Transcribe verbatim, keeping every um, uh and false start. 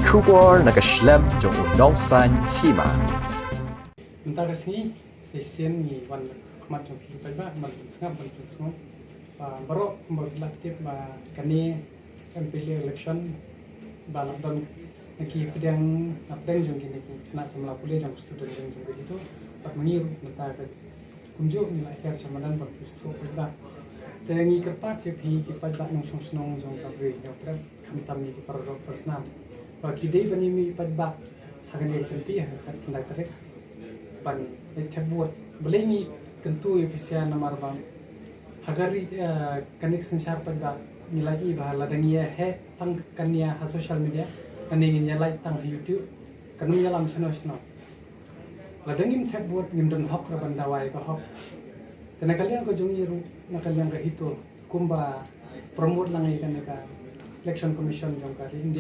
Khubor na ka shlem jong u nongsan hima. Mynta ka sngi, shisien ngi wan khmat jong phi paidbah, ban pynsngap, ban pynsngap. Ba baroh kumba phi la tip ba kane M P L A election ba la don na ki pdeng, na pdeng jong kine ki khynnah samla pule jong student jong ki tu. Bad ma ngi ruh mynta ka kumjuh ngi la hiar sha madan ban pynsngap paidbah. Te ngi kyrpad sha phi ki paidbah nongshong shnong jong ka Ri Hynñiewtrep, khamtam ngi ki para rok para snam, ba ki dei ban ïa mih paidbah ha kane ka kynti ha ka khatkhyndai tarik ban leit thep vote. Balei ngi kyntu ïa phi sha, namar ba ha ka ri, eh, kane ka synshar paidbah ngi la ïohi ba lada ngi ïa heh tang kane ha social media, kane ngin ïa lait tang ha YouTube, kan ym ïalam shano shano. Lada ngim thep vote ngim don hok ruh ban dawa ïa ka hok. Te na ka liang ka jong ngi ruh, na ka liang ka HITO, kumba promote lang ïa kane ka Election Commission jong ka ri India,